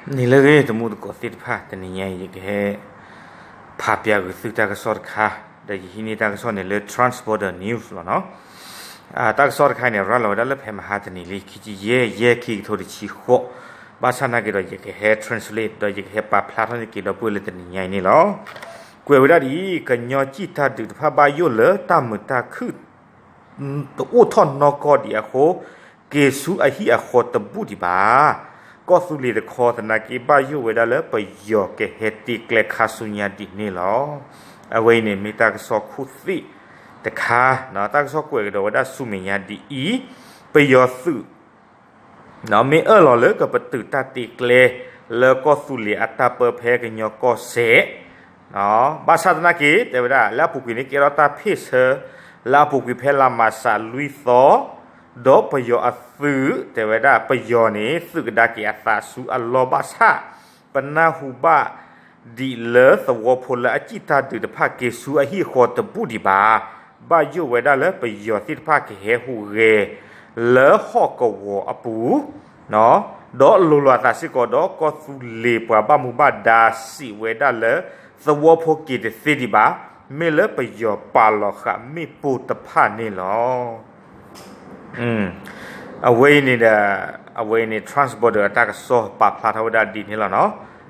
န့ၣ်လၢအဂ့ၤ တံၤသကိးသ့ၣ်တဖၣ် တနံၤညါအံၤ ယကဟဲ ဖးပျးကွံာ်သုတၢ်ကစီၣ်တခါ, ဒီးယဟံးန့ၢ်တၢ်ကစီၣ်န့ၣ်လၢ Transborder News လီၤနီၤ. တၢ်ကစီၣ်တခါအံၤန့ၣ် ရၤလီၤဝဲဒၣ်လၢဖဲမဟါတနံၤလံ ခံဆံယဲၢ် ယဲၢ် ခံကထိတဆံဃိး, ဘၣ်ဆၣ်သနာ်က့ဒီး ယကဟဲ translate ဒီးယကဟဲပာ်ဖျါထီၣ်န့ၢ်က့ၤဒီပုၢ်ဝဲၢ်လၢတနံၤညါအံၤန့ၣ်လီၤ. ကွဲးဝဲဒၣ်ဒ်အံၤ, ကညီစံၣ်တၢ်ဒုးတဖၣ်ဘၣ်ယိၣ်လၢတၢ်မုာ်တၢ်ခုၣ် တအိၣ်ထီၣ်နီၢ်ကီၢ်ဒံးအဃိ, က့ၤဆူအဟံၣ်အဃီတဘူၣ်ဒံးဘၣ်. ကီၢ်သူလ့ၤတခီသနာ်က့ ဘၣ်ယိၣ်ဝဲဒၣ်လၢပယီၤကဟဲတ့ကျဲခါဆူညါဒံးန့ၣ်လီၤ. အဝဲအံၤန့ၣ်မ့ၢ်တၢ်ကစီၣ်ခိၣ်သ့ၣ်တခါ, တၢ်ကစီၣ်ကွဲးကဒီးဝဲဒၣ်ဆူမဲာ်ညါဒ်အံၤ, ပယီၤသုး မ့ၢ်အၢၣ်လီၤလၢကပတုာ်တၢ်တ့ကျဲ လၢကီၢ်သူလ့ၤအတၢ်ပၢဖဲကညီကီၢ်စဲၣ်, ဘၣ်ဆၣ်သနာ်က့ တဲဝဲဒၣ် လၢအပူၤကွံာ်န့ၣ် ကဲထီၣ်တၢ်ဖ့ၣ်ဆၢ လၢအပူၤကွံာ်ဖဲလါမၢ်ၡးလွံၢ်သီ, ဒီးပယီၤအသုး တဲဝဲဒၣ် ပယီၤန့ၣ် သုးကဒါက့ၤအသးဆူအလီၢ်ဘၣ်ဆၣ်, ပနၢ်ဟူဘၣ်ဒံးလၢသဝီဖိလၢအစံၣ်တၢ်ဒုးတဖၣ်က့ၤဆူအဟံၣ်အဃီတဘူၣ်ဒံးဘၣ်. ဘၣ်ယိၣ်ဝဲဒၣ်လၢပယီၤသ့ၣ်တဖၣ်ကဟဲဟူးဂဲၤ လၢဟီၣ်ကဝီၤအပူၤ ဒီးလိၤလိာ်အသးစ့ၢ်ကီးဒီး ကီၢ်သူလ့ၤပှၤဘၣ်မူဘၣ်ဒါစံးဝဲဒၣ်လၢ သဝီဖိက့ၤတသ့ဒံးဘၣ်, မ့ၢ်လၢပယီၤပာ်လီၤဃာ်မ့ၣ်ပိၢ်တဖၣ်န့ၣ်လီၤ. အဝဲအံၤန့ၣ်ဒီး အဝဲအံၤန့ၣ် Transborder အတၢ်ကစီၣ်ပာ်ဖျါထီၣ်ဝဲဒၣ်ဒ်န့ၣ်လီၤနီၤ.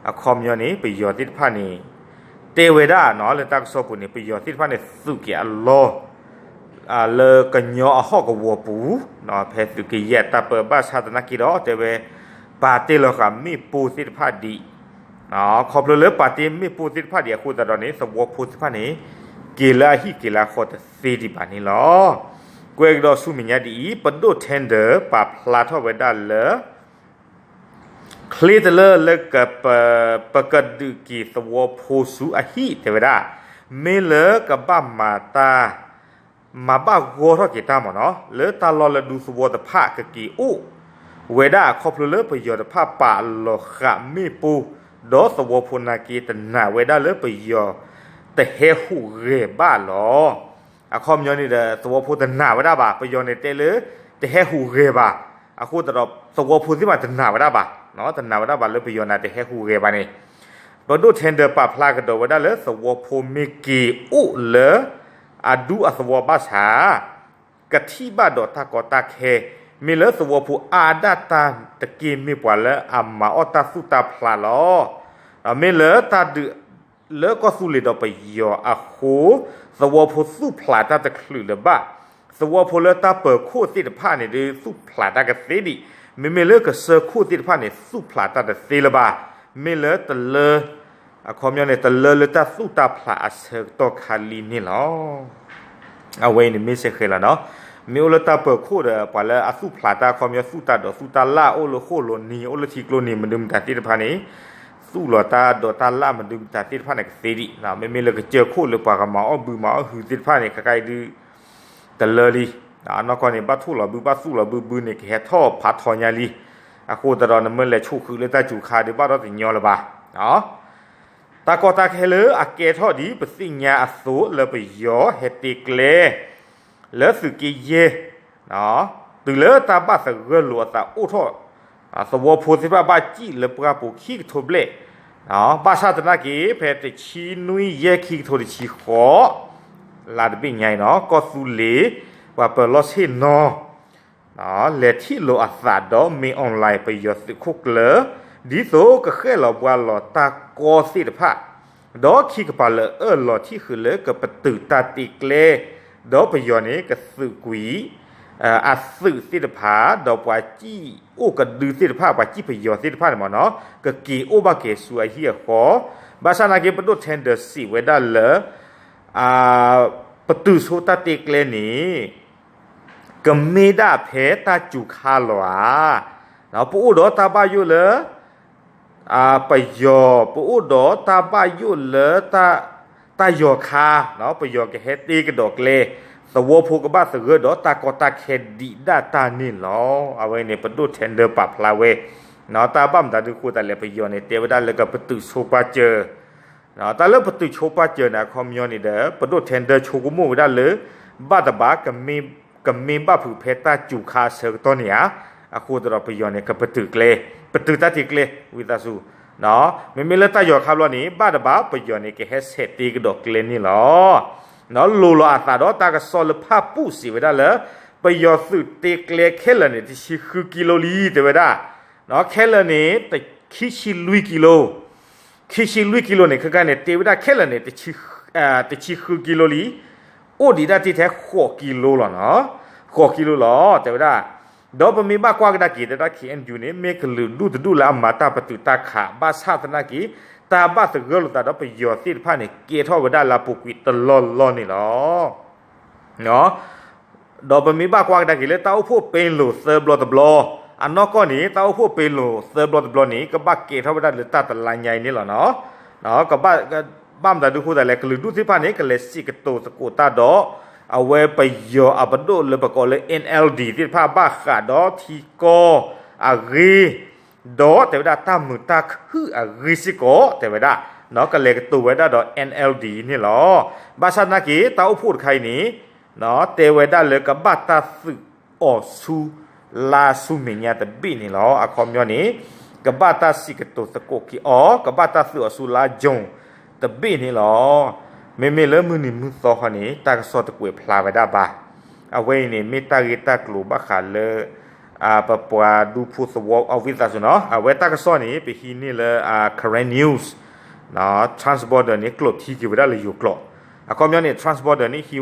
အခီပညီန့ၣ် ပယီၤသ့ၣ်တဖၣ်န့ၣ် တဲဝဲဒၣ်နီၤ လၢတၢ်ကစီၣ်ပူၤန့ၣ် ပယီၤသ့ၣ်တဖၣ်န့ၣ် သုးက့ၤအလီၢ် လၢကညီအဟီၣ်ကဝီၤပူၤ, ဖဲသုးက့ယဲၢ်တၢ်ပၢဘၣ်ဆၣ်သနာ်က့ဒီး တဲဝဲ ပာ်တ့ၢ်လီၤဃာ်မ့ၣ်ပိၢ်သ့ၣ်တဖၣ်ဒံး, ခီဖျိလၢပာ်တ့ၢ်မ့ၣ်ပိၢ်သ့ၣ်တဖၣ်ဒံးအဃိသတးဒီးန့ၣ် သဝီဖိသ့ၣ်တဖၣ်န့ၣ် က့ၤလၢအဟံၣ်က့ၤလၢအဃီတသ့ဒံးဘၣ်န့ၣ်လီၤ. ကွဲးကဒီးဆူမဲာ်ညါဒ်အံၤ, ပဒိၣ် Tender ပာ်ဖျါထီၣ်ဝဲဒၣ်လၢ ချ့တလၢလၢ ပကဒုးက့ၤသဝီဖိဆူအဟံၣ် တဲဝဲဒၣ်, မ့ၢ်လၢကဘၣ်မၤတၢ် မၤဘၣ်ဂီၢ်ထီၣ်က့ၤတၢ်မ့ၢ်နီၤ လၢတၢ်လီၢ်လၢဒူသဝီတဖၣ်ကက့ၤအိၣ်ဝဲဒၣ် ခီဖျိလၢပယီၤတဖၣ်ပာ်လီၤဃာ်မ့ၣ်ပိၢ်, ဒီးသဝီဖိနာ်က့တနာ်ဝဲဒၣ်လၢပယီၤတဟဲဟူးဂဲၤဘၣ်လီၤ. အခီပညီန့ၣ်ဒီး သဝီဖိတနာ်ဝဲဒၣ်ဘၣ်, ပယီၤန့ၣ်တဲလၢ တဟဲဟူးဂဲၤဘၣ်, အဃိသတးဒီး သဝီဖိသ့ၣ်တဖၣ်တနာ်ဝဲဒၣ်ဘၣ်, တနာ်ဝဲဒၣ်ဘၣ်လၢပယီၤန့ၣ်တဟဲဟူးဂဲၤဘၣ်န့ၣ်, ပဒိၣ် Tender ပာ်ဖျါကဒီးဝဲဒၣ်လၢသဝီဖိမ့ၢ်က့ၤအိၣ်လၢ အဒူအသဝီဘၣ်ဆၣ် ကထံၣ်ဘၣ်ဒီးတၢ်ကီတၢ်ခဲ, မ့ၢ်လၢသဝီဖိအါဒၣ်တၢ်တက့ၢ်မ့ၢ်ပှၤလၢအမၤအီၣ်တၢ်သူၣ်တၢ်ဖျးလီၤ. မ့ၢ်လၢတၢ်ဒုးလၢကီၢ်သူလ့ၤဒီးပယီၤအဃိ, သဝီဖိသူၣ်ဖျးတၢ်တချုးလၢၤဘၣ်, သဝီဖိလၢတၢ်ပၢၤခိၣ်သ့ၣ်တဖၣ်န့ၣ်ဒုး သူၣ်ဖျးတၢ်ကသ့ဒံး, မ့မ့ၢ်လၢကစၢၢ်ခိၣ်သ့ၣ်တဖၣ်န့ၣ် သူၣ်ဖျးတၢ်တသ့လၢၤဘၣ်, မ့ၢ်လၢတလၢ အခီပညီန့ၣ် တလၢလၢတၢ်သူၣ်တၢ်ဖျးအဆၢကတီၢ်ခါလံန့ၣ်လီၤ. အဝဲအံၤန့ၣ်မ့ၢ်စ့ၢ်ကီးလီၤနီၤ. မ့ၢ်အိၣ်လၢတၢ်ပၢၤခိၣ်ဒီး ပှၤလၢအသူၣ်ဖျးတၢ်အခီပညီ သူၣ်တၢ်ဒိးသူၣ်တၢ်လၢ် အိၣ်လၢဃိၣ်လိၤနံၤ အိၣ်လၢထံကျိနံၤ မနုၤမတၤသ့ၣ်တဖၣ်န့ၣ် သူၣ်လီၤတၢ်ဒိးတၢ်လၢ်မနုၤမတၤသ့ၣ်တဖၣ်န့ၣ် ကသ့ဒံး. မ့မ့ၢ်လၢကစၢၢ်ခိၣ်လၢပှၤကမၤအီၣ်ဘုမၤအီၣ်ဟုးသ့ၣ်တဖၣ်န့ၣ် ခဲခါအံၤဒုး တလၢလံ. အနီၢ်ကီၢ်န့ၣ် ဘၣ်ထိၣ်လီၤဘု ဘၣ်သူၣ်လီၤဘုဘုန့ၣ် ကဟဲထီၣ်ဖးထီညါလံ. အဃိသတးဒီး နမ့ၢ်လဲၤဆိးဃုာ်လၢတၢ်စူၤခါဒုး ဘၣ်ထီၣ်တညီလၢၤဘၣ်. တၢ်ကီတၢ်ခဲလၢအကဲထီၣ်ဒ်ပသ့ၣ်ညါအသိးလၢပယီၤဟဲတ့ကျဲ လၢသုးက့ယဲၢ် တုၤလၢတၢ်ဘၣ်သဂၢၢ်လိာ်အသးအိၣ်ထီၣ် သဝီဖိသ့ၣ်တဖၣ်ဘၣ်စံၣ်လၢပှၢ်ပူၤခံကထိဘျဲၣ်, ဘၣ်ဆၣ်သနာ်က့ ဖဲတဆံနွံယဲၢ်ခံကထိတဆံဃိး လါတဘ့ၣ်ညါအံၤနီၤ ကီၢ်သူလ့ၤ ပှၤပၢၤလီၢ်ဆ့ၣ်နီၤ လဲၤထံၣ်လိာ်အသးဒီး မင်းအောင်လှိုင် ပယီၤသုးခိၣ်ကျၢၢ် ဒ်သိးကဃဲၣ်လီၤဘှါလီၤတၢ်ကီသ့ၣ်တဖၣ်, ဒီးခံကပၤလၢအၢၣ်လီၤထံၣ်ဃုာ်လၢကပတုာ်တၢ်တ့ကျဲ, ဒီးပယီၤန့ၣ်ကသုးကွံာ် အသုးသ့ၣ်တဖၣ် ဒီးပှၤစံၣ်အိၣ်ကဒုသ့ၣ်တဖၣ် ပှၤစံၣ်ပယီၤသ့ၣ်တဖၣ်န့ၣ်မ့ၢ်နီၤ ကက့ၤအိၣ်ဘၣ်က့ၤဆူအဟံၣ်အဃီ, ဘၣ်ဆၣ်သနာ်က့ ပဒိၣ် Tender စံးဝဲဒၣ်လၢ ပတုာ်ဆိတၢ်တ့ကျဲန့ၣ် ကမ့ၢ်ဒၣ်ဖဲတၢ်စူၤခါလီၤဧါ. ပအိၣ်ဒီးတၢ်ဘၣ်ယိၣ်လၢ ပယီၤ ပအိၣ်ဒီးတၢ်ဘၣ်ယိၣ်လၢ တၢ်ယီၤခါ, ပယီၤကဟဲတ့ကဒီးကျဲ, သဝီဖိကဘၣ်သဂၢၢ်ဒီးတၢ်ကီတၢ်ခဲဒံးဒၣ်တၢ်န့ၣ်လီၤ. အဝဲန့ၣ် ပဒိၣ် Tender ပာ်ဖျါဝဲ, တၢ်ဘၣ်မတၤဒုးဃိသတးလဲၣ် ပယီၤန့ၣ် တဲဝဲဒၣ်လၢကပတုာ်ဆိပာ်စၢၤ တၢ်လၢပတုာ်ဆိပာ်စၢၤန့ၣ် အခီပညီန့ၣ်ဒီး ပဒိၣ် Tender ဆိကမိၣ်ဝဲဒၣ်လၢ ဘၣ်တဘၣ် ကမ့ၢ်ဘၣ်ဖုးဖဲတၢ်စူၤခါအဆၢကတီၢ်န့ၣ်ဧါ. အဃိသတးဒီးပယီၤန့ၣ် ကပတုာ်ကျဲ ပတုာ်တၢ်တ့ကျဲ ဝံသးစူၤ, မ့မ့ၢ်လၢတၢ်ယီၤခါဘျီန့ၣ် ဘၣ်တဘၣ် ပယီၤန့ၣ် ကဟဲဆဲးတ့ကဒီးကျဲန့ၣ်လီၤ. လိၤလီၤအသးဒီးတၢ်ကစီၣ်လၢဖၣ်ပူၣ်စံးဝဲဒၣ်လၢ ပယီၤသုးတ့ကျဲခဲလၢာ်န့ၣ် တဆံဃုကံလိလံ တဲဝဲဒၣ်, ခဲလၢာ်န့ၣ် ခံဆံလွံၢ်ကံလိ, ခံဆံလွံၢ်ကံလိန့ၣ် ခဲကနံၣ်န့ၣ် တ့ဝဲဒၣ်ခဲလၢာ်န့ၣ် တဆံဃုကံလိလံ, အိၣ်ဒံးဒၣ်တ့ထဲဃိးကံလိလီၤနီၤ, ဃိးကံလိလီၤ တဲဝဲဒၣ်. ဒီးပမ့ၢ်ဘၣ်ကွၢ်ကဒါက့ၤ တဲဒၣ် ခ့ၣ်အဲၣ်ယူၣ်န့ၣ် မ့ၢ်ကလုာ်ဒူၣ်တဒူၣ်လၢအမၤတၢ်ပတုာ်တၢ်ခး ဘၣ်ဆၣ်သနာ်က့ တၢ်ဘၣ်သဂၢၢ်လိာ်သးဒီးပယီၤသ့ၣ်တဖၣ်န့ၣ် ကဲထီၣ်ဝဲဒၣ်လၢအပူၤကွံာ်တလီၢ်လီၢ်န့ၣ်လီၤ. ဒီးပမ့ၢ်ဘၣ်ကွၢ်ကဒါက့ၤလၢတၢ်အိၣ်ဖှိၣ်ပ့ၤလိာ်သၢဘျီတဘျီ, အနီၢ်ကီၢ်န့ၣ် တၢ်အိၣ်ဖှိၣ်ပ့ၤလိာ်သၢဘျီတဘျီန့ၣ် ကဘၣ်ကဲထီၣ်ဝဲဒၣ်လၢတၢ်တလါညါအံၤန့ၣ်လီၤနီၤ. ကဘၣ်, ဘၣ်မတၤဒုးဃိသးလဲၣ် ကလုာ်ဒူၣ်သ့ၣ်တဖၣ်န့ၣ် ကလဲၤစံးကတိၤသကိးတၢ်ဒီး အဝဲပယီၤအပဒိၣ်လၢပကိးလၢ NLD သ့ၣ်တဖၣ် ဘၣ်ဃးဒီးထံကီၢ်အဂ့ၢ် ဒီးတဲဝဲဒၣ်တၢ်မုာ်တၢ်ခုၣ်အဂ့ၢ်စ့ၢ်ကီး တဲဝဲဒၣ်, ကလဲၤကတိၤဝဲဒၣ်ဒီး NLD န့ၣ်လီၤ. ဘၣ်ဆၣ်သနာ်က့ တၢ်အိၣ်ဖှိၣ်တခါအံၤန့ၣ် တဲဝဲဒၣ်လၢကဘၣ်တၢ်သုးအီၤဆူ လါဆူမဲာ်ညါတဘ့ၣ်န့ၣ်လီၤ. အခီပညီန့ၣ် ကဘၣ်တၢ်စံးကတိၤသကိးက့ၤအီၤ ကဘၣ်တၢ်သုးအီၤဆူလါ June တဘ့ၣ်န့ၣ်လီၤ. မ့မ့ၢ်လၢမုၢ်နံၤမုၢ်သီခီန့ၣ် တၢ်ကစီၣ်တကွဲးဖျါဝဲဒၣ်ဘၣ်. အဝဲအံၤန့ၣ် မ့ၢ်တၢ်ဂ့ၢ်တၢ်ကျိၤဘၣ်ဃးလၢ ပပှၤဒူဖိသဝီ အဝံသးစူၤနီၤ. အဝဲတၢ်ကစီၣ်န့ၣ် ပဟံးန့ၢ်လၢ Karen News, Transborder န့ၣ် ကျိးထံက့ၤဝဲဒၣ်လၢယိၤကျိာ်. အခီပညီန့ၣ် Transborder န့ၣ် ဟံ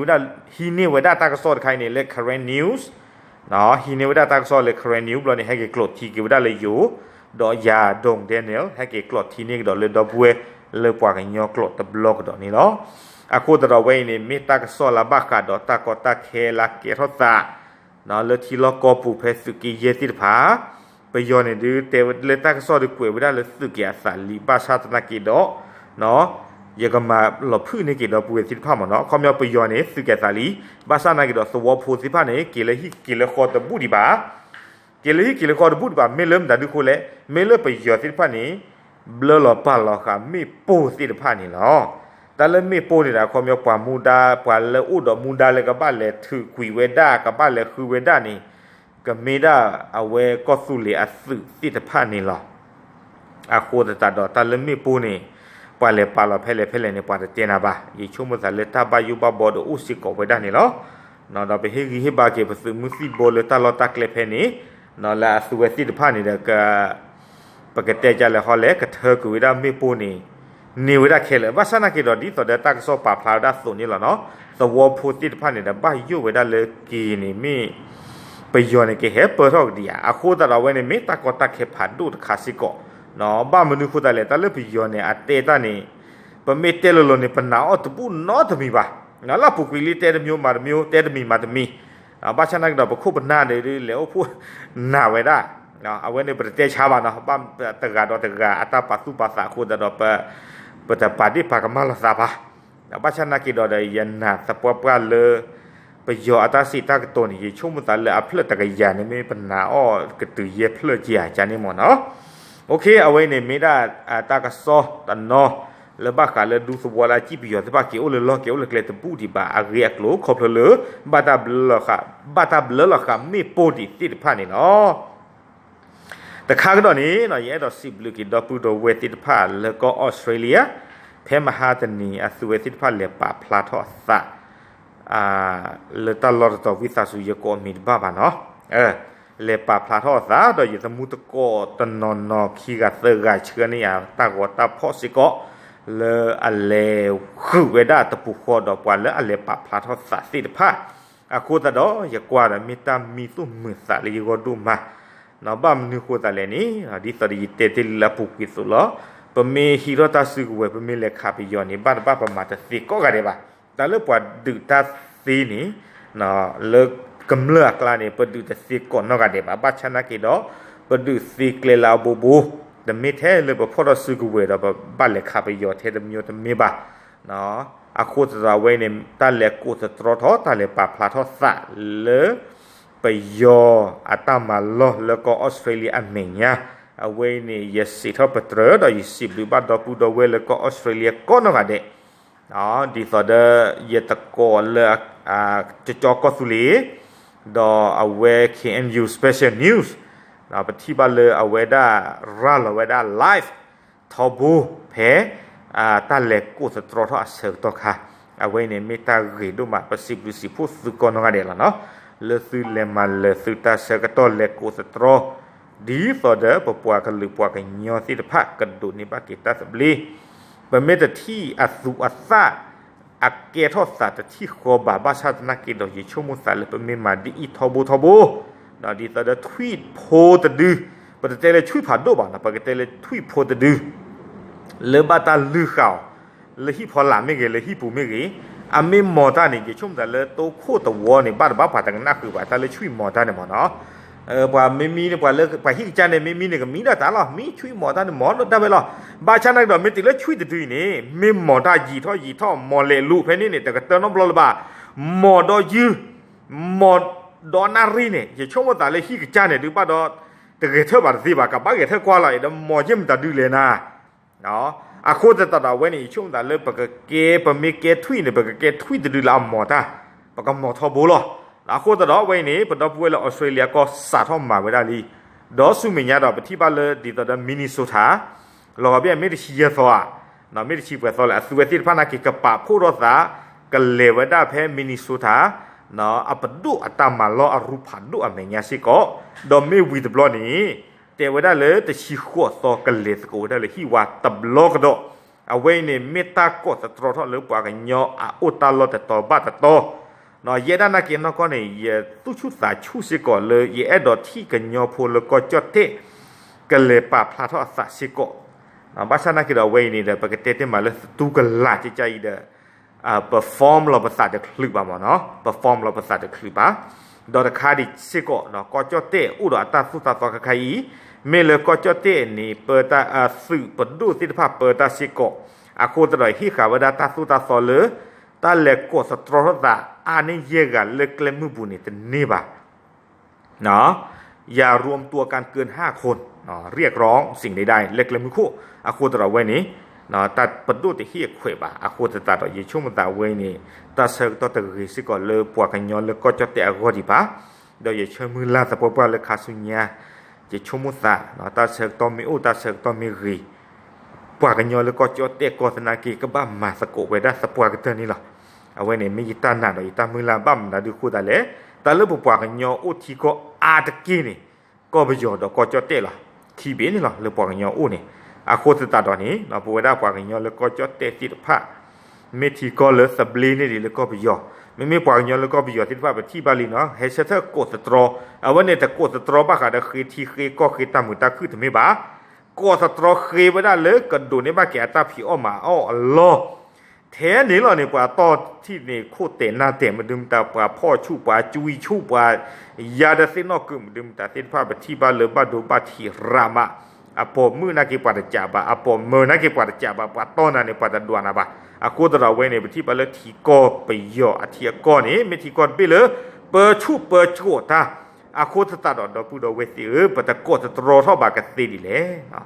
းန့ၢ်ဝဲဒၣ်တၢ်ကစီၣ်တခါအံၤန့ၣ် လၢ Karen News, ဟံးန့ၢ်ဝဲဒၣ်တၢ်ကစီၣ်လၢ Karen News ဘျီန့ၣ် ဟဲက့ၤကျိးထံက့ၤဝဲဒၣ်လၢယိၤ, ဒီးယၤ Dong Daniel ဟဲက့ၤကျိးထံန့ၢ်ကဒီးလၢဒီပုၢ်ဝဲၢ်လၢပှၤကညီကျိာ်တဘျီကဒီးန့ၣ်လီၤ. အဃိသတးဒီးအဝဲအံၤန့ၣ် မ့ၢ်တၢ်ကစီၣ်လၢဘၣ်ဃးဒီးတၢ်ကီတၢ်ခဲလၢကဲထီၣ်သး လၢထံလီၢ်ကီၢ်ပူၤဖဲသုးက့ယဲၢ်သ့ၣ်တဖၣ်, ပယီၤန့ၣ်ဒုးတဲဝဲလၢတၢ်ကစီၣ်ဒုးကွဲးဝဲဒၣ်လၢသုးက့ၤအသးလံ ဘၣ်ဆၣ်သနာ်က့ဒီး ယကမၤလီၤဖုၣ်န့ၢ်က့ၤဒီပုၢ်ဝဲၢ်သ့ၣ်တဖၣ်မ့ၢ်နီၤ. အခီပညီပယီၤန့ၣ် သုးက့ၤအသးလံ, ဘၣ်ဆၣ်သနာ်က့ဒီးသဝီဖိသ့ၣ်တဖၣ်န့ၣ် က့ၤလၢဟံၣ်က့ၤလၢဃီတဘူၣ်ဒံးဘၣ် က့ၤလၢဟံၣ်က့ၤလၢဃီတဘူၣ်ဒံးဘၣ်. မ့ၢ်လၢမတၤဒုးဃိလဲၣ်, မ့ၢ်လၢပယီၤသ့ၣ်တဖၣ်န့ၣ် ဘျၢလီၤပာ်လီၤဃာ်မ့ၣ်ပိၢ်သ့ၣ်တဖၣ်န့ၣ်လီၤ. တၢ်လၢမ့ၣ်ပိၢ်န့ၣ်ဒီး အခီပညီပှၤမူဒါ ပှၤလၢအိၣ်ဒီးမူဒါလၢကဘၣ်လဲၤထုးကွံာ်ဝဲဒၣ် ကဘၣ်လဲၤဃုဝဲဒၣ်န့ၣ် ကမ့ၢ်ဒၣ်အဝဲကီၢ်သူလ့ၤအသုးသ့ၣ်တဖၣ်န့ၣ်လီၤ. အဃိသတးဒီးတၢ်လၢမ့ၣ်ပိၢ်န့ၣ် ပှၤလဲၤပာ်လီၤဖဲလဲၣ်ဖဲလဲၣ်န့ၣ် ပှၤတတဲနၤဘၣ်. ယဆိကမိၣ်သးလၢတၢ်ဘၣ်ယိၣ်ဘၣ်ဘီဒီးအိၣ်စ့ၢ်ကီးဝဲဒၣ်န့ၣ်လီၤ. ဒီးပဟ့ၣ်ဂံၢ်ဟ့ၣ်ဘါက့ၤပသုးမုၢ်သံၣ်ဘိလၢတၢ်လီၢ်တၢ်ကျဲဖဲန့ၣ် လၢအသုဝဲသ့ၣ်တဖၣ်န့ၣ်ဒီး ပကတဲကလဲာ်ဟီလဲၣ် ကထၢကွံာ်ဝဲဒၣ်မ့ၣ်ပိၢ်န့ၣ် န့ၢ်ဝဲဒၣ်ခဲလၢာ်. ဘၣ်ဆၣ်သနာ်က့ဒီး ဒ်သိးဒီးတၢ်ကစီၣ်ပာ်ဖျါဝဲဒၣ်အသိးန့ၣ်လီၤနီၤ, သဝီဖိသ့ၣ်တဖၣ်န့ၣ်ဒီး ဘၣ်ယိၣ်ဝဲဒၣ်လၢက့ၤန့ၣ်မ့ၢ် ပယီၤန့ၣ်ကဟဲပၢထီၣ်ကဒံဧါ. အဃိသတးဒီးအဝဲန့ၣ် မ့ၢ်တၢ်ကီတၢ်ခဲဖးဒိၣ်တခါစ့ၢ်ကီး. ဘၣ်မနုၤဃိသတးလဲၣ်, တၢ်လၢပယီၤန့ၣ် အတဲတၢ်န့ၣ် ပမ့ၢ်တဲလိၤလိၤန့ၣ် ပနာ်အီၤတဘူၣ်နီတမံၤဘၣ်. လၢအပူၤကွံာ်လံ တဲတမံၤမၤတမံၤ, တဲတမံၤမၤတမံၤ. ဘၣ်ဆၣ်သနာ်က့ဒီး ပခိၣ်ပနၢ်န့ၣ်ဒုး လဲၤအိၣ်ဖှိၣ်နၢ်ဝဲဒၣ်. အဝဲန့ၣ်ပတတဲဆါဘၣ်နီၤ, ဘၣ်တဂၤဒီးတဂၤအတၢ်ပာ်သူၣ်ပာ်သးအဃိသတးဒီး ပတပာ်ဒ့ၣ်ပာ်ကမၣ်လိာ်သးဘၣ်. ဘၣ်ဆၣ်သနာ်က့ဒီး ယနာ်သပှၢ်ပှၢ်လၢ ပယီၤအတၢ်စံးတၢ်ကတိၤန့ၣ် ယဆိကမိၣ်သးလၢအဖျၢၣ်တကယၤန့ၣ် မ့ၢ်ပနာ်အီၤကတုၤယဲၢ်ဖျၢၣ်ကယၤ ကန့ၣ်မ့ၢ်နီၤ. အဝဲအံၤန့ၣ်မ့ၢ်ဒၣ်တၢ်ကစီၣ်တနီၤ လၢဘၣ်ဃးလၢဒူသဝီလၢအစံၣ်ပယီၤသ့ၣ်တဖၣ်က့ၤအိၣ်လၢလီၢ်က့ၤအိၣ်လၢကျဲတဘူၣ်ဒံးဘၣ်အဂ့ၢ်အကျိၤ ခီဖျိလၢ ဘၣ်တၢ်ဘျၢလီၤဃာ်မ့ၣ်ပိၢ်ဒံးသ့ၣ်တဖၣ်န့ၣ်လီၤ. တခါကဒီးန့ၣ် ယအဲၣ်ဒိးစံးဘျုးက့ၤဒီပုၢ်ဒီဝဲၢ်သ့ၣ်တဖၣ်လၢကီၢ်အီစထြ့လယါ, ဖဲမဟါတနံၤအသုဝဲသ့ၣ်တဖၣ်လဲၤပာ်ဖျါထီၣ်အသး လၢတၢ်လီၢ်တတီၤ ဝံသးစူၤ ယကိးအမံၤတဘၣ်ဘၣ်နီၤ, လဲၤပာ်ဖျါထီၣ်အသး ဒီးယသမူသကိးတနီၤနီၤခံဂၤသၢဂၤဆှၢန့ၢ်ယၤတၢ်ဂီၤတၢ်ဖီၣ်စ့ၢ်ကီး လၢအလဲၤဃုာ်ဝဲဒၣ်တပူၤဃီဒီးပှၤလၢအလဲၤပာ်ဖျါထီၣ်သးသ့ၣ်တဖၣ်. အဃိသတးဒီး ယကွၢ်ဒီးမ့ၢ်တၢ်မံသူၣ်မုာ်သးလၢယဂီၢ်ဒိၣ်မး ဘၣ်မနုၤဃိသတးလဲၣ်န့ၣ် ဒ်သိးဒီးယတဲတ့ၢ်လံလၢအပူၤကွံာ်အသိးလီၤ. ပမ့ၢ်ဟံးထီၣ်တၢ်စုကဝဲၤ ပမ့ၢ်လဲၤခးပယီၤန့ၣ် ဘၣ်တဘၣ်ပမၤတသ့ကိးဂၤဒဲးဘၣ်. တၢ်လၢပှၤဒုးတၢ်သ့န့ၣ် လၢကမျၢၢ်အကျါန့ၣ် ပဒုးတသ့ကိးနီၢ်ဂၤဒဲးဘၣ်. ဘၣ်ဆၣ်သနာ်က့ဒီး ပဒုးသ့ကျဲလၢအဘိဘိ, တမ့ၢ်ထဲလၢပဖီၣ်ထီၣ်စုကဝဲၤဒီး ပဘၣ်လဲၤခးပယီၤထဲတမံၤတမ့ၢ်ဘၣ်. အဃိသတးဒီးအဝဲန့ၣ် တၢ်လဲၤကိးသတြီထီၣ် တၢ်လဲၤပာ်ဖျါထီၣ်သးလၢ ပယီၤအတၢ်မၤလီၢ်လၢကီၢ်အီစထြ့လယါအမဲာ်ညါ, အဝဲအံၤန့ၣ် ယစံးထီၣ်ပတြၢၤ ဒီးယစံးဘျုးဘၣ်ဒီပုၢ်ဒီဝဲၢ်လၢကီၢ်အီစထြ့လယါကိးနီၢ်ဂၤဒဲး ဒ်သိးဒီး ယတကိးလၢ ကကၠီကီၢ်သူလ့ၤ ဒီးအဝဲ K N U Special News ပထံၣ်ဘၣ်လၢအဝဲဒၣ်ရၤလီၤဝဲဒၣ် live ထီဘိ ဖဲ တၢ်လဲၤကိးသတြီထီၣ်အဆၢကတီၢ်ခါ, အဝဲအံၤန့ၣ်မ့ၢ်တၢ်ဂ့ၤဒိၣ်မး ပစံးဘျုးစံးဖှိၣ်သုကိးနီၢ်ဂၤဒဲးလီၤနီၤ, လၢသုလဲၤမၤလၢာ်သုတၢ်ဆၢကတီၢ်လဲၤကိးသတြီ ဒ်သိးဒီးပပှၤကလုာ်ပှၤကညီသ့ၣ်တဖၣ်ကဒိးန့ၢ်ဘၣ်က့ၤတၢ်သဘျ့, ပမ့ၢ်တထံၣ်အသူးအသၣ် အကဲထီၣ်သးတထံၣ်ဃီဘၣ် ဘၣ်ဆၣ်သနာ်က့ဒီး ယဆိကမိၣ်သးလၢပမ့ၢ်မၤဒ်အံၤထီဘိထီဘိ, ဒ်သိးဒီးထွံၣ်ဖိတဒု, ပတတဲလၢထွံၣ်ဖးဒိၣ်ဘၣ်နီၤ ပကတဲလၢထွံၣ်ဖိတဒု လၢဘၣ်တၢ်လုၢ်ဃာ်အီၤ လၢဟံၣ်ဖီလာ်မ့ၢ်ဂ့ၤ လၢဟံၣ်ပူၤမ့ၢ်ဂ့ၤ, အမ့ၢ်မီၤတၢ်န့ၣ် ယဆိကမိၣ်သးလၢတိခိၣ်တဝီန့ၣ် ဘၣ်တဘၣ်ပှၤတကနၣ်ဃုာ်ဘၣ် တၢ်လၢထွံၣ်မီၤတၢ်န့ၣ်မ့ၢ်နီၤ ပှၤမ့မ့ၢ်န့ၣ် ပှၤလၢပှၤဟံၣ်ကစၢ်န့ၣ် မ့မ့ၢ်န့ၣ် ကမံဒၣ်တၢ်လီၤ မံထွံၣ်မီၤတၢ်န့ၣ် မီၤဒၣ်ဝဲလီၤ. ဘၣ်ဆၣ်နာ်က့ဒီး မ့ၢ်တုၤလၢထွံၣ်တဒုအံၤန့ၣ် မ့ၢ်မီၤတၢ်ယံာ်ထီၣ်ယံာ်ထီၣ် မီၤလဲၤလူၤဖဲန့ၣ်န့ၣ် တကတၢၢ်နီတဘျီလၢၤဘၣ်. မီၤဒီးယုၢ် မီၤဒီးနၣ်ရံၣ်န့ၣ် ယဆိကမိၣ်သးလၢဟံၣ်ကစၢ်န့ၣ် ဒုးဘၣ်ဒီး တဂဲၤထၢၣ်ဘၣ်တသ့ဘၣ် ကဘၣ်ဂဲၤထၢၣ်ကွၢ်လီၤအံၤဒီး မီၤယဲၢ်မတၤဒုလဲၣ်နၤ အဃိသတးဒီးအဝဲန့ၣ် ယဆိကမိၣ်သးလၢပကကဲ ပမ့ၢ်ကဲထွံၣ်န့ၣ် ပကကဲထွံၣ်တဒုလၢအမီၤတၢ်, ပကမီၤထီဘိလီၤ. အဃိသတးဒီးအဝဲအံၤန့ၣ် ပဒီပုၢ်ဝဲၢ်လၢ Australia ကီၢ်စးထီၣ်မၤဝဲဒၣ်လံ, ဒီးဆူမဲာ်ညါဒီးပထံၣ်ဘၣ်လၢဒ်သိးဒီး Minnesota လီၤဂာ်ဘၣ်မ့ၢ်တဆံယဲၢ်သီဧါ, မ့ၢ်တဆံပှဲၤသီလၢအသုဝဲသ့ၣ်တဖၣ်နာ်က့ ကပာ်ဖှိၣ်ထီၣ်သး ကလဲၤဝဲဒၣ်ဖဲ Minnesota အပဒိၣ်အတၢ်မၤလီၢ်အရူၢ်ဖးဒိၣ်အမဲာ်ညါစ့ၢ်ကီး, ဒီးမ့ၢ်ဝံၤတဘျီန့ၣ် တဲဝဲဒၣ်လၢတဆံဃိးသီကလဲၤသကိးဝဲဒၣ်လၢဟံၣ်ဝါတဘျီကဒီး, အဝဲအံၤန့ၣ် မ့ၢ်တၢ်ကိးသတြီထီၣ်လၢပှၤကညီအအိၣ်တၢ်လီၢ်တတီၤဘၣ်တတီၤ, ယဲဒၣ်နာ်က့နီၢ်ကီၢ်န့ၣ် ယသူၣ်ဆူၣ်သးဆူၣ်စ့ၢ်ကီးလၢယအဲၣ်ဒိးထံၣ်ကညီဖိလၢကီၢ်ကၠီၣ်တဲၣ် ကလဲၤပာ်ဖျါထီၣ်အသးစ့ၢ်ကီး, ဘၣ်ဆၣ်နာ်က့ဒီးအဝဲအံၤန့ၣ်ဒီး ပကတဲတ့ၢ်မးလၢသတူၢ်ကလာ်ကကါအံၤဒီး ပ form လီၤပသးတချုးဘၣ်မ့ၢ်နီၤ, ပ form လီၤပသးတချုးဘၣ်, ဒီးတခါဒံးစ့ၢ်ကီး ကီၢ်ကၠီၣ်တဲၣ်အိၣ်ဒီးအတၢ်သိၣ်တၢ်သီခါခါအံၤ, မ့ၢ်လၢကီၢ်ကၠီၣ်တဲၣ်န့ၣ် ပတၢ်သုးပဒိၣ်သ့ၣ်တဖၣ်ပၢတၢ်စ့ၢ်ကီး, အဃိသတးဒီးဟ့ၣ်ဃာ်ဝဲဒၣ်တၢ်သိၣ်တၢ်သီလၢ တၢ်လဲၤကိးသတြီထီၣ်သးအါန့ၢ်ယဲၢ်ဂၤလၢကျဲမုၢ်ပူၤန့ၣ်တန့ၢ်ဘၣ် อย่ารวมตัวกันเกินห้าคน เรียกร้องสิ่งใดๆ လၢကျဲမုၢ်ခိၣ်, အဃိသတးဒီးအဝဲန့ၣ် တၢ်ပဒိၣ်တဟ့ၣ်အခွဲးဘၣ်, အဃိသတးဒီးယဆိကမိၣ်သးဝဲန့ၣ် တၢ်ဆၢကတီၢ်တဂ့ၤစ့ၢ်ကီးလၢပှၤကညီလၢကီၢ်ကၠီၣ်တဲၣ်အဂီၢ်ဒံးဘၣ်, ဒီးယဆၢမုၢ်လၢ်သပှၢ်ပှၢ်လၢခါဆူညါ ယဆိကမိၣ်သး တၢ်ဆၢကတီၢ်မ့ၢ်အိၣ်တၢ်ဆၢကတီၢ်မ့ၢ်ဂ့ၤ ပှၤကညီလၢကီၢ်ကၠီၣ်တဲၣ်ကီၢ်သနာ်က့ ကဘၣ်မၤသကိးဝဲဒၣ်သပှၢ်ကတၢၢ်န့ၣ်လီၤ. အဝဲန့ၣ်မ့ၢ်ယတၢ်နာ်ဒီးယတၢ်မုၢ်လၢ်ဘၣ်မနုၤဒုးဃိသးလဲၣ်, တၢ်လၢပပှၤကညီအိၣ်ထံကီၢ်အါတက့ၢ်န့ၣ် ကီၢ်ပယီၤဒီးကီၢ်ကၠီၣ်တဲၣ်လီၤ. ခံဘ့ၣ်န့ၣ်လီၤ လၢပှၤကညီအိၣ်န့ၣ်, အဃိသတးဒီးန့ၣ် ပဝဲဒၣ်ပှၤကညီလၢကီၢ်ကၠီၣ်တဲၣ်သ့ၣ်တဖၣ် မ့ၢ်ထံကီၢ်လၢသဘျ့န့ၢ်ဒံးလၢကီၢ်ပယီၤ, မ့မ့ၢ်ပှၤကညီလၢကီၢ်ပယီၤသ့ၣ်တဖၣ် ပထံၣ်ဘၣ်လံနီၤ ဟဲဆၢထၢၣ်ကိးသတြီ, အဝဲန့ၣ်တကိးသတြီဘၣ်ဃးဒီးဃ့ထံဃ့ကီၢ်ဃ့တၢ်မုာ်တၢ်ခုၣ်တမ့ၢ်ဘၣ်, ကိးသတြီဃ့ဝဲဒၣ်လၢကဒိးန့ၢ်ဘၣ်က့ၤအတၢ်ဖံးအီၣ်မၤအီၣ်အလီၢ် ထဲန့ၣ်လီၤန့ၣ် ပှၤတီၢ်ထံၣ်န့ၣ် ခိၣ်တဲာ်နၢ်တဲာ်မဒုမတၤ ပှၤဖီၣ်ဆူၣ် ပှၤကွံဆူၣ် ပှၤယါဒၢသ့ၣ်နီၣ်ကုာ်မဒုမတၤသ့ၣ်တဖၣ် ပထံၣ်ဘၣ်လၢဘၣ်ဒိဘၣ်ထံးရၤမး, အပိာ်မုၣ်နာ်က့ပှၤတကးဘၣ် အပိာ်မၢၤနာ်က့ပှၤတကးဘၣ် ပှၤတီၢ်နၤန့ၣ် ပှၤတဒွးနၤဘၣ်. အဃိသတးဒီးအဝဲန့ၣ် ပထံၣ်ဘၣ်လၢထံကီၢ်ပယီၤအထံအကီၢ်န့ၣ် မ့ၢ်ထံကီၢ်တဘ့ၣ်လၢ ပၢဆူၣ်ပၢစိးတၢ် အဃိသတးဒီးဒီပုၢ်ဒီဝဲၢ်သ့ၣ်ဧၢ ပတကိးသတြီထီၣ်ဘၣ်ကသ့ဒ်လဲၣ်.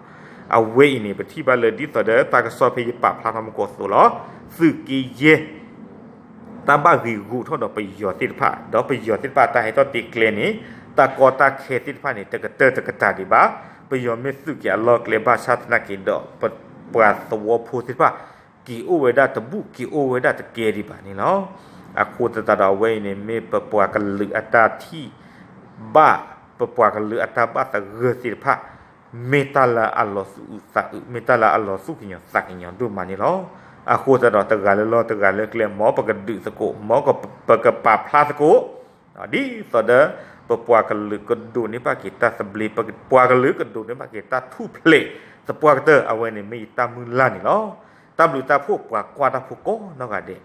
အဝဲအံၤန့ၣ် ပထံၣ်ဘၣ်လၢဒ်သိးဒီးတၢ်ကစီၣ်ဖဲယပာ်ဖျါထီၣ်မူကီၢ်သိးလီၤ. သုးက့ယဲၢ် တၢ်ဘၣ်ဂ့ၤဂီၢ်ထီၣ်ဒီးပယီၤသ့ၣ်တဖၣ် ဒီးပယီၤသ့ၣ်တဖၣ်တၢ်ဟဲထီၣ်တ့ကျဲန့ၣ် တၢ်ကီတၢ်ခဲသ့ၣ်တဖၣ်န့ၣ် တကတၢၢ်တကတၢၢ်ဒံးဘၣ်. ပယီၤမ့ၢ်သုးက့ၤအလီၢ်ကျဲဘၣ်ဆၣ်သနာ်က့ဒီး ပပှၤသဝီဖိသ့ၣ်တဖၣ် က့ၤအိၣ်ဝဲဒၣ်တဘူၣ် က့ၤအိၣ်ဝဲဒၣ်တကဲဒံးဘၣ်န့ၣ်လီၤ. အဃိသတးဒီးအဝဲအံၤန့ၣ် မ့ၢ်ပပှၤကလုာ်အတၢ်ထံၣ်ဘၣ် ပပှၤကလုာ်အတၢ်ဘၣ်သဂၢၢ်သ့ၣ်တဖၣ် မ့ၢ်တၢ်လၢအလီၤသူၣ်အုးသးအုး မ့ၢ်တၢ်လၢအလီၤသူၣ်ကညီၤသးကညီၤဒိၣ်မးန့ၣ်လီၤ. အဃိသတးဒီးတဂၤလၢလီၢ်တဂၤလၢကျဲ မ်ပကဒုးသကိး မ်ပကပာ်ဖျါသကိး ဒ်သိးဒီး ပပှၤကလုာ်ကဒိးန့ၢ်ဘၣ်က့ၤတၢ်သဘျ့ ပပှၤကလုာ်ကဒိးန့ၢ်ဘၣ်က့ၤတၢ်ထူၣ်ဖျဲးသပှၢ်ကတၢၢ် အဝဲန့ၣ်မ့ၢ်ယတၢ်မုၢ်လၢ်န့ၣ်လီၤ. တၢ်ဘျုးတၢ်ဖှိၣ်ပှၤကွၢ်တၢ်ဖိကိးနီၢ်ဂၤဒဲး